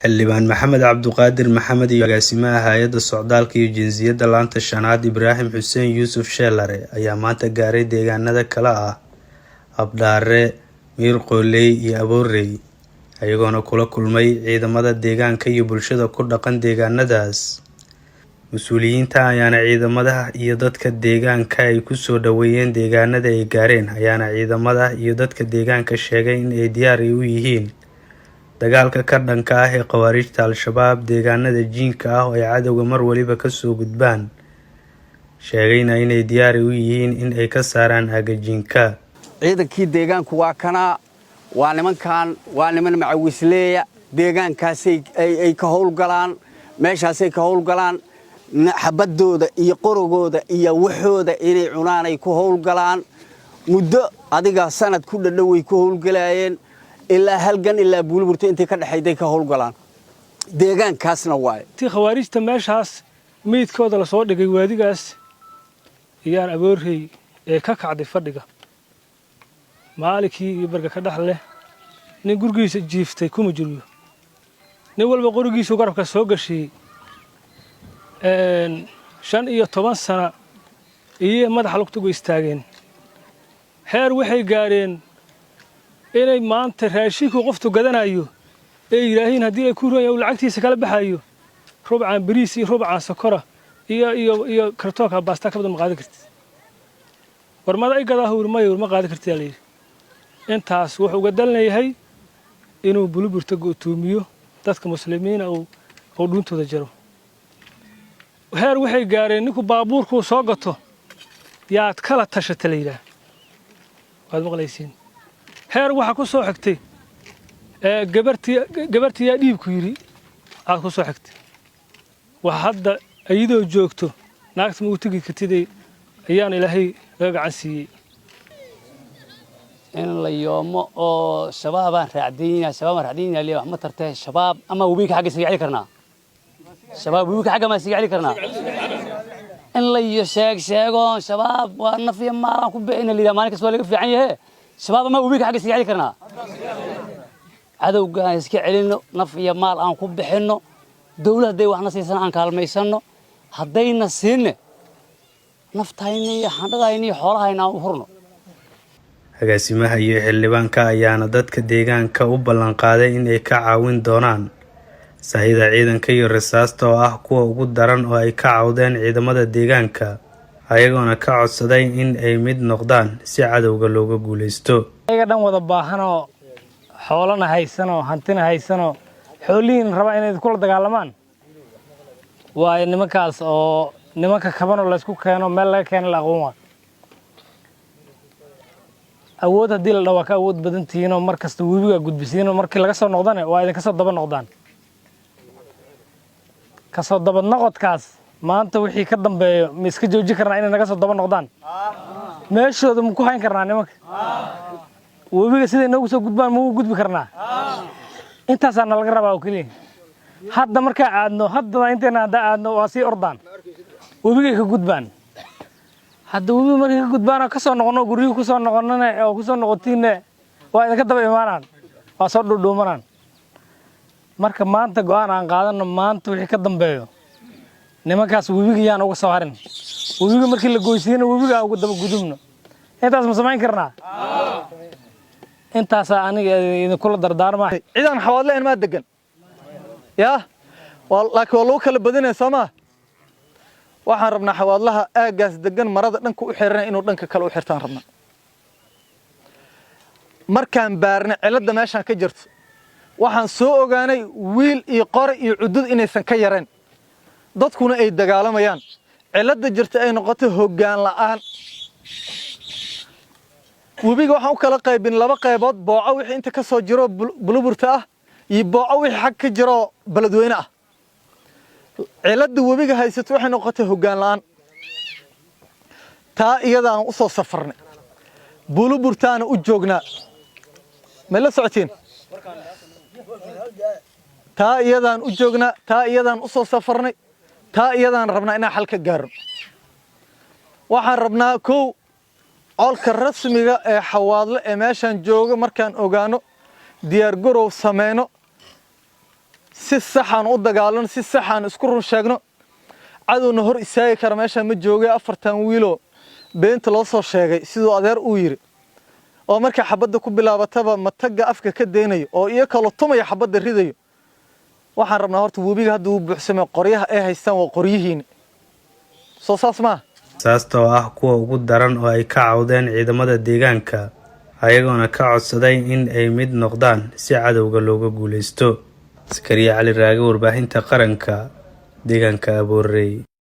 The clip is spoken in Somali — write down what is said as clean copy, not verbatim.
Xildhibaan Maxamed Cabduqaadir Maxamed iyo agaasimaha Hay'adda Socdaalka iyo Jinsiyadda Laanta Shanaad Ibraahim Xuseen Yuusuf Sheelare ayaa maanta gaaray deegaanada kala ah Abdhaare, Miirqooley iyo Aboorey, ayagoona kula kulmay ciidamada deegaanka iyo bulshada ku dhaqan deegaanadaas. Mas-uuliyiinta ayaana ciidamada iyo dadka deegaanka ay ku soo dhaweeyeen deegaanada ay gaareen, ayaana ciidamada iyo dadka deegaanka sheegay in ay diyaar u yihiin dagaalka ka dhanka ah ee khawaarijta Al-Shabaab deegaanada jiinka ah oo ay cadowga mar waliba kasoo gudbaan, sheegayna inay diyaar u yihiin in ay ka saaraan aagga jiinka. Ciidankii deegaanku waa kanaa, waa nimankan, waa niman macawisleeya. Deegaankaasay ay ka howlgalaan, meeshaasay ka howlgalaan. Xabadooda iyo qorogooda iyo waxooda inay cunaanay ku howlgalaan. Muddo adiga sanad ku dhadhoway ku howlgalaayeen, ilaa Halgan ilaa Buuliburta intay ka dhexayday ka howlgalaan. Deegaankaasna waaye. Tii khawaarijta meeshaas meydkooda lasoo dhigay waadigaas iyaan Aboorrey ee ka kacday fadhiga maalinkii iyo barga ka dhex leh. Nin gurigiisa jiiftay kuma jiriyo, nin walba qorigiisuu garabka soo gashiyey. 15 sana iyo madaxa lugtugu istaageen. Heer waxay gaadheen inay maanta raashinkuu qoftu gadanayo ee yidhaahiin haddii ay ku ruanya uu lacagtiisa kala baxayo, rubcaan bariis iyo rubcaan sokora iyo kartoonka baasta ka badan ma qaadan kartid. War mada i gadaa hur maya, ma qaadan kartid aa layidhi. Intaas wuxuu uga dalnayahay inuu Buluburta go'toomiyo, dadka muslimiina uu dhuuntooda jaro. Heer waxay gaareen ninku baabuurkuu soo gato yaad kala tashata la yidhaah, waad maqlaysiin. Heer waxaa ku soo xigtay gabartii, gabartiyaa dhiibku yidhi aad ku soo xigtay. Waa hadda iyadoo joogto naagta ma u tegi kartiday, ayaan Ilaahay laga gacan siiyey. In la yoomo oo Shabaabaan raacdaynaya, Shabaabaan raacdaynaya liya, wax ma tartee. Shabaab ama webiga xagga isaga celi karnaa? Shabaab webiga xagga ma isaga celi karnaa? In la iyo sheeg sheego Shabaab waa naf iyo maalaan ku bixina la yidhaha maalin kasta waa laga fiican yahe. Shabaab ama webiga xagga isaga celi karnaa? Cadowga aan iska celinno, naf iyo maal aan ku bixinno. Dawlad hadday waxna siisan aan kaalmaysanno, haddayna siinne naftayna iyo xandhadayna iyo xoolahayna aan u hurno. Agaasimaha iyo xildhibaanka ayaana dadka deegaanka u ballan qaaday in ay ka caawin doonaan sahayda ciidanka iyo rasaasta oo ah kuwa ugu daran oo ay ka cawdeen ciidamada deegaanka, ayagoona ka codsaday in ay mid noqdaan si cadowga looga guuleysto. Ayaga dhan wada baahanoo, xoolana haysanoo, hantina haysanoo, xoolihiin rabaa inay kula dagaalamaan waayo nimankaas oo nimanka kabanoo laysku keeno meel laga keeno la aqoon waa awood. Haddii la dhawaa ka awood badan tihiinoo mar kasta webigaa gudbisiinoo, markii laga soo noqdane waa idinka soo daba noqdaan. Kasoo daba noqodkaas maanta wixii ka dambeeyo ma iska jooji karnaa inay naga soo daba noqdaan? Meeshooda ma ku hayn karnaa nimanka? Webiga siday noogu soo gudbaan ma ugu gudbi karnaa? Intaasaa nalaga rabaa oo keliya. Hadda markaa aadno, haddaba intayna hadda aadno waa sii ordaan, webigay ka gudbaan. Hadda webiga markay ka gudbaan oo ka soo noqono, guryuhu ku soo noqonane oo ku soo noqotiinne, waa idinka daba imaanaan, waa soo dhuudhuumanaan. Marka maanta go'aan aan qaadano, maanta wixii ka dambeeyo nimankaas webiga yaan uga soo harin. Webiga markii la goysiino, webiga aan uga daba gudubno. Intaas ma samayn karnaa? Intaasaa aniga idinkula dardaarmaa. Cidaan Xawaadle maa degan yaa, laakiin waa lagu kala badinaya, soo maa? Waxaan rabnaa Xawaadlaha aaggaas degan marada dhanka u xiranay inuu dhanka kale u xirtaan rabnaa. Markaan baarnay cilladda meeshaan ka jirto, waxaan soo ogaanay wiil iyo qore iyo cudud inaysan ka yareen, dadkuna ay dagaalamayaan. Cilladda jirta ay noqotay hoggaan la'aan. Webiga waxaan u kala qaybin laba qaybood: Booco wixii inta ka soo jiro Buluburta ah iyo Booco wixii xag ka jiro Beledweyne ah. Cilladda webiga haysato waxay noqotay hoggaan la'aan. Taa iyada aan u soo safarnay, Buluburtaana u joognaa. Ma la socotiin? Taa iyadaan u joognaa, taa iyadaan u soo safarnay, taa iyadaan rabnaa inaan xal ka gaarno. Waxaan rabnaa kow, colka rasmiga ee Xawaadle ee meeshaan jooga markaan ogaano, diyaar garow sameyno. Si saxaan u dagaalano, si saxaan isku run sheegno. Cadowna hor istaagi kara meeshaa ma joogay. 4tan wiiloo beenta loo soo sheegay, siduu adeer uu yidhi, oo markay xabadda ku bilaabataba matagga afka ka daynayo oo iyo kaloo tumaya xabadda ridayo. Waxaan rabnaa horta webiga hadda uu buuxsamay, qoryaha ay haystaan waa qoryihiina, soo saas maaha? Rasaasta oo ah kuwa ugu daran oo ay ka cawdeen ciidamada deegaanka, ayagoona ka codsaday in ay mid noqdaan si cadowga looga guuleysto. Sakariya Cali Raage, Warbaahinta Qaranka, deegaanka Aboorey.